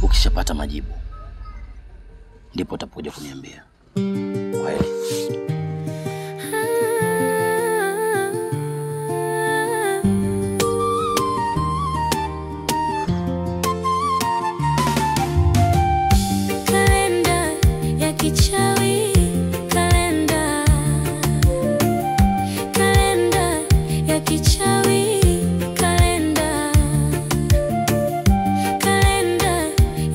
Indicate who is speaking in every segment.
Speaker 1: Ukishapata majibu ndipo utapokuja kuniambia. Kwaheri.
Speaker 2: Kalenda ya kichawi, kalenda. Kalenda ya kichawi, kalenda. Kalenda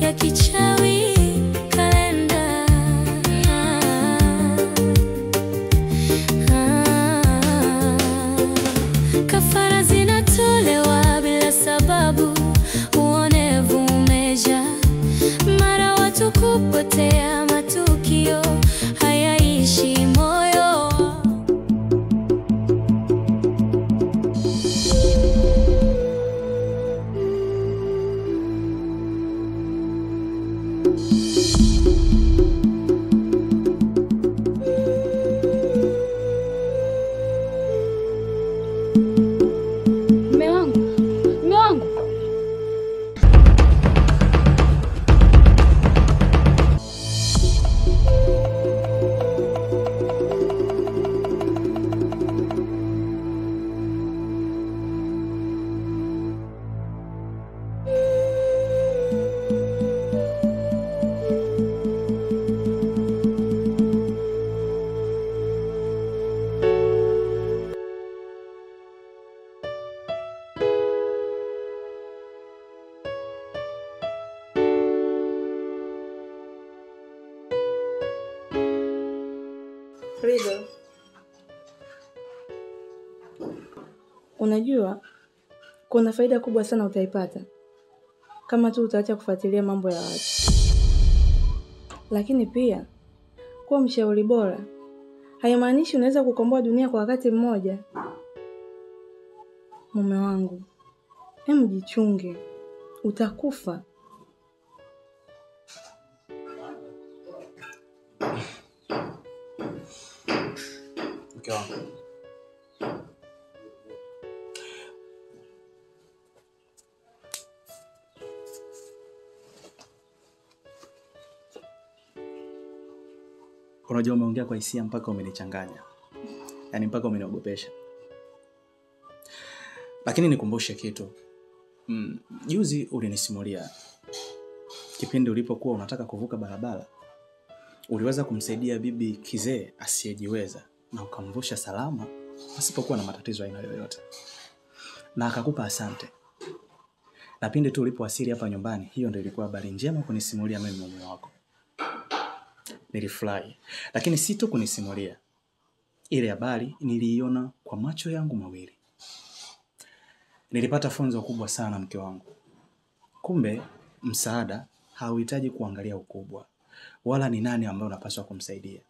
Speaker 2: ya kichawi, kalenda. Kafara zinatolewa bila sababu, uonevu umejaa. Mara watu kupotea, matukio hayaishi moyo.
Speaker 3: Mume wangu, mume wangu.
Speaker 4: Rido, unajua kuna faida kubwa sana utaipata kama tu utaacha kufuatilia mambo ya watu. Lakini pia kuwa mshauri bora haimaanishi unaweza kukomboa dunia kwa wakati mmoja. Mume wangu, hem, jichunge, utakufa.
Speaker 5: Mke wangu, unajua umeongea kwa hisia mpaka umenichanganya, yaani mpaka umeniogopesha. Lakini nikumbushe kitu. Juzi ulinisimulia kipindi ulipokuwa unataka kuvuka barabara, uliweza kumsaidia bibi kizee asiyejiweza na ukamvusha salama pasipokuwa na matatizo aina yoyote, na akakupa asante. Na pindi tu ulipowasili hapa nyumbani, hiyo ndio ilikuwa habari njema kunisimulia mimi mume wako. Nilifurahi, lakini si tu kunisimulia, ile habari niliiona kwa macho yangu mawili. Nilipata funzo kubwa sana mke wangu. Kumbe msaada hauhitaji kuangalia ukubwa wala ni nani ambaye unapaswa kumsaidia,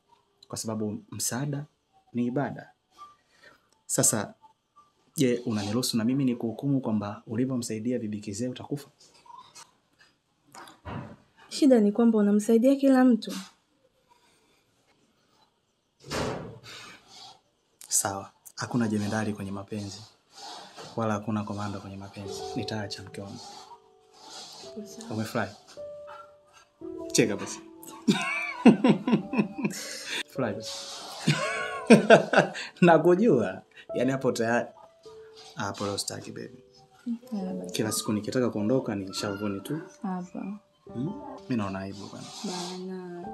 Speaker 5: kwa sababu msaada ni ibada. Sasa je, unaniruhusu na mimi nikuhukumu kwamba ulivyomsaidia bibi kizee utakufa?
Speaker 4: Shida ni kwamba unamsaidia kila mtu.
Speaker 5: Sawa, hakuna jemedari kwenye mapenzi wala hakuna komando kwenye mapenzi. Nitaacha mke wangu. Umefurahi? Cheka basi. Furahi basi. Nakujua. Yaani hapo tayari. Hapo leo sitaki baby. Kila siku nikitaka kuondoka ni shavuni tu.
Speaker 4: Hapa.
Speaker 5: Mimi naona aibu bwana.
Speaker 4: Bana.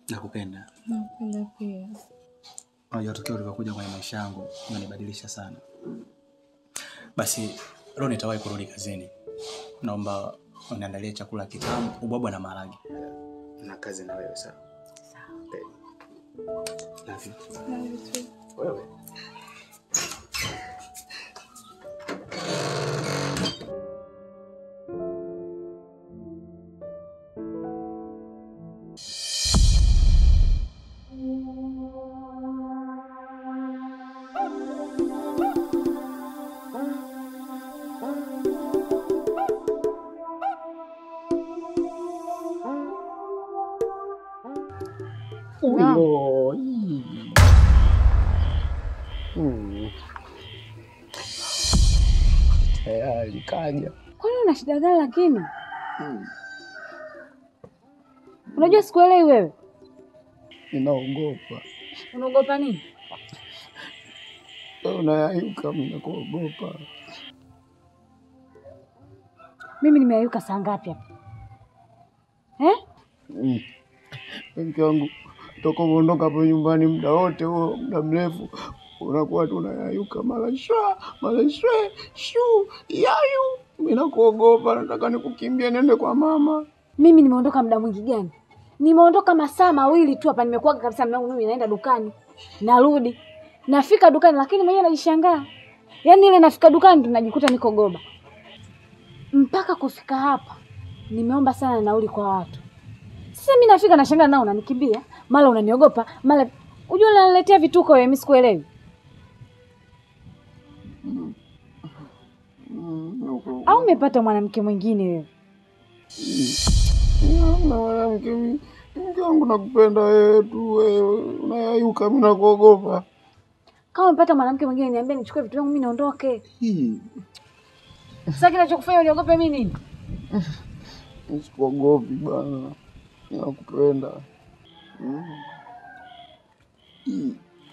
Speaker 5: Nakupenda.
Speaker 4: Nakupenda pia.
Speaker 5: Unajua tukio lilivyokuja kwenye maisha yangu umenibadilisha sana. Basi leo nitawahi kurudi kazini. Naomba uniandalie chakula kitamu, ubwabwa na maharage. Na kazi na wewe sawa?
Speaker 4: Sawa.
Speaker 5: Love you.
Speaker 4: Love you too.
Speaker 5: Wewe.
Speaker 6: Tayari kaja.
Speaker 3: Kwani una shida gani lakini? Unajua sikuelewi wewe.
Speaker 6: Ninaogopa.
Speaker 3: Unaogopa nini?
Speaker 6: Unayayuka, mimi nakuogopa.
Speaker 3: Mimi nimeayuka saa ngapi hapa? Eh?
Speaker 6: Mke wangu, toka uondoka hapo nyumbani muda wote huo, muda mrefu unakuwa tu unayayuka mara shwa, mara shwe, shu, yayu. Mimi nakuogopa, nataka nikukimbie niende kwa mama.
Speaker 3: Mimi nimeondoka muda mwingi gani? Nimeondoka masaa mawili tu hapa, nimekuwa kabisa mume wangu, mimi naenda dukani. Narudi. Nafika dukani lakini mwenyewe najishangaa. Yaani ile nafika dukani tunajikuta niko Goba. Mpaka kufika hapa nimeomba sana nauli kwa watu. Sasa mimi nafika nashangaa nao unanikimbia, mara unaniogopa, mara unajua unaniletea vituko wewe, mimi sikuelewi. Au umepata mwanamke mwingine wewe?
Speaker 6: Hamna mwanamke mimi. Mke wangu nakupenda wewe tu wewe. Unayayuka, mimi nakuogopa.
Speaker 3: Kama umepata mwanamke mwingine niambie nichukue vitu vyangu mimi niondoke. Sasa kinachokufanya uniogope mimi nini?
Speaker 6: Sikuogopi bana. Nakupenda.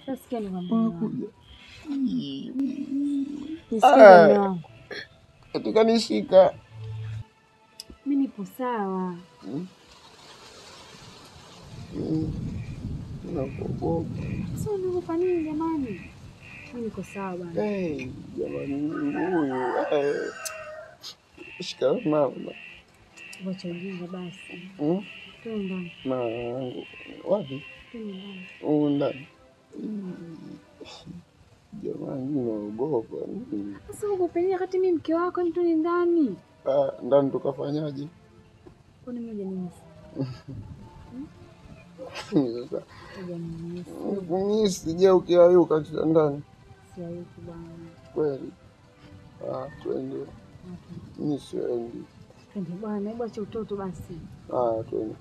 Speaker 3: Sasa sikia nikwambie. Nisikize mume wangu.
Speaker 6: Katika nishika.
Speaker 3: Mimi nipo sawa.
Speaker 6: Nakuogopa.
Speaker 3: Sasa unaogopa nini jamani? Mimi niko sawa bwana.
Speaker 6: Hey, jamani huyu. Shika mama.
Speaker 3: Wacha ujinga basi. Twende ndani.
Speaker 6: Mama, wapi?
Speaker 3: Twende ndani.
Speaker 6: Ndani. Jamani naogopa.
Speaker 3: Sasa uogope nini wakati mimi mke wako, mtu ni ndani?
Speaker 6: Ndani tukafanyaje?
Speaker 3: Kwani mmoja ni mimi?
Speaker 6: Sasa kumisi, je, ukiayuka kitandani?
Speaker 3: Siayuki bwana.
Speaker 6: Kweli? Twende. Mimi siendi.
Speaker 3: Twende bwana, hebu acha utoto basi.
Speaker 6: Twende.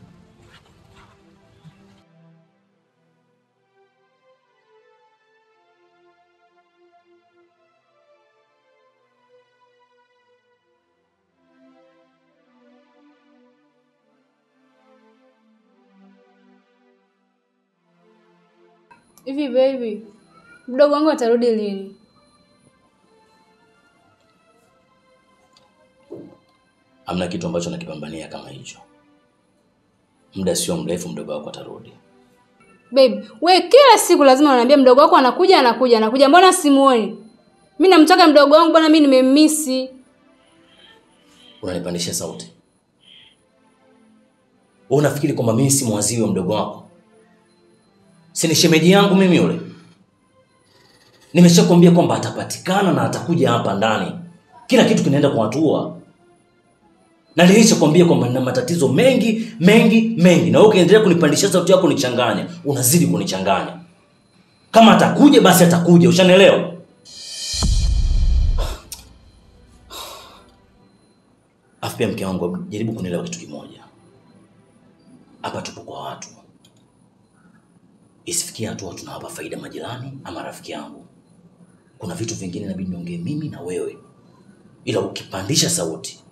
Speaker 7: Hivi baby, mdogo wangu atarudi lini?
Speaker 1: Hamna kitu ambacho nakipambania kama hicho. Muda sio mrefu mdogo wako atarudi.
Speaker 7: Baby, we kila siku lazima unaniambia mdogo wako anakuja anakuja anakuja. Mbona simuoni? Mimi namtaka mdogo wangu bwana, mimi nimemmisi.
Speaker 1: Unanipandisha sauti. Wewe unafikiri kwamba mimi si mwaziwi wa mdogo wako? Si ni shemeji yangu mimi yule? Nimeshakwambia kwamba atapatikana na atakuja hapa ndani. Kila kitu kinaenda kwa hatua. Na nilishakwambia kwamba nina matatizo mengi, mengi, mengi. Na wewe ukiendelea kunipandisha sauti yako unichanganya, unazidi kunichanganya. Kama atakuja basi atakuja, ushanielewa? Afu pia mke wangu, jaribu kunielewa kitu kimoja. Hapa tupo kwa watu. Isifikie hatua tunawapa faida majirani ama rafiki yangu. Kuna vitu vingine inabidi niongee mimi na wewe. Ila ukipandisha sauti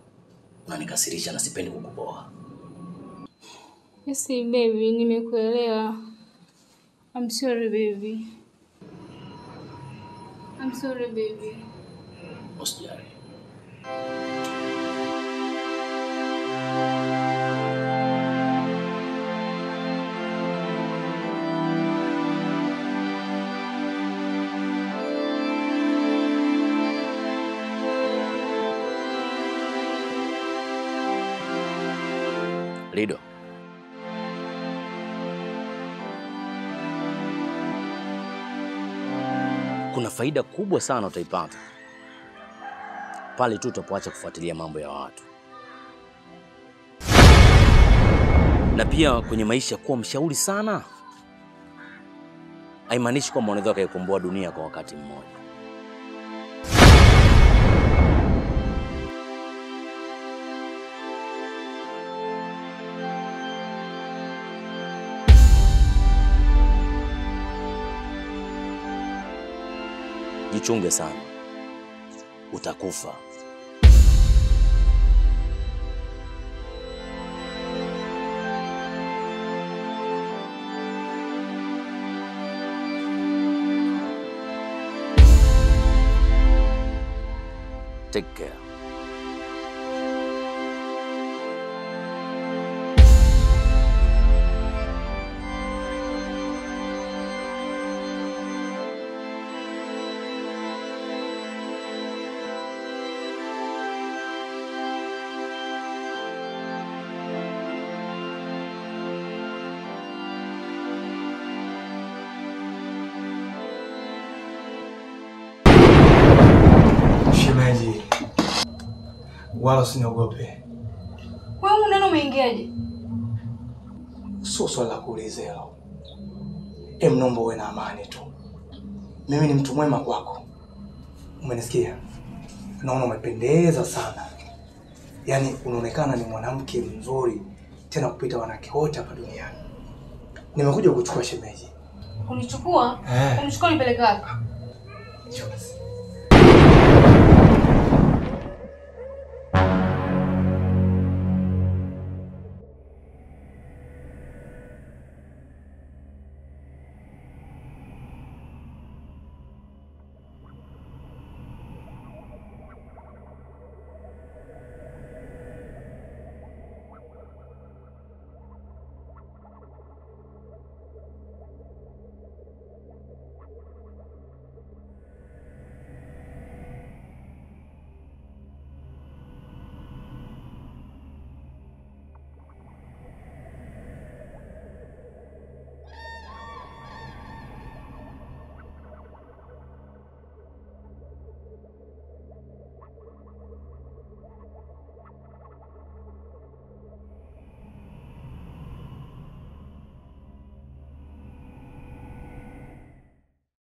Speaker 1: unanikasirisha na sipendi kukuboa.
Speaker 7: Yes baby, nimekuelewa. I'm sorry baby. I'm sorry baby.
Speaker 1: Usijali. Lido. Kuna faida kubwa sana utaipata pale tu utapoacha kufuatilia mambo ya watu. Na pia kwenye maisha kuwa mshauri sana haimaanishi kwamba unaweza kuikomboa dunia kwa wakati mmoja. Jichunge sana, utakufa. Take care.
Speaker 8: Shemeji, wala usiniogope.
Speaker 7: Wewe unano umeingiaje?
Speaker 8: Sio swala la kuuliza hilo. Naomba uwe na amani tu. Mimi ni mtu mwema kwako. Umenisikia? Naona umependeza sana. Yaani unaonekana ni mwanamke mzuri tena kupita wanawake wote hapa duniani. Nimekuja kukuchukua shemeji.
Speaker 7: Unichukua? Unichukua nipeleke wapi?
Speaker 8: Njoo basi.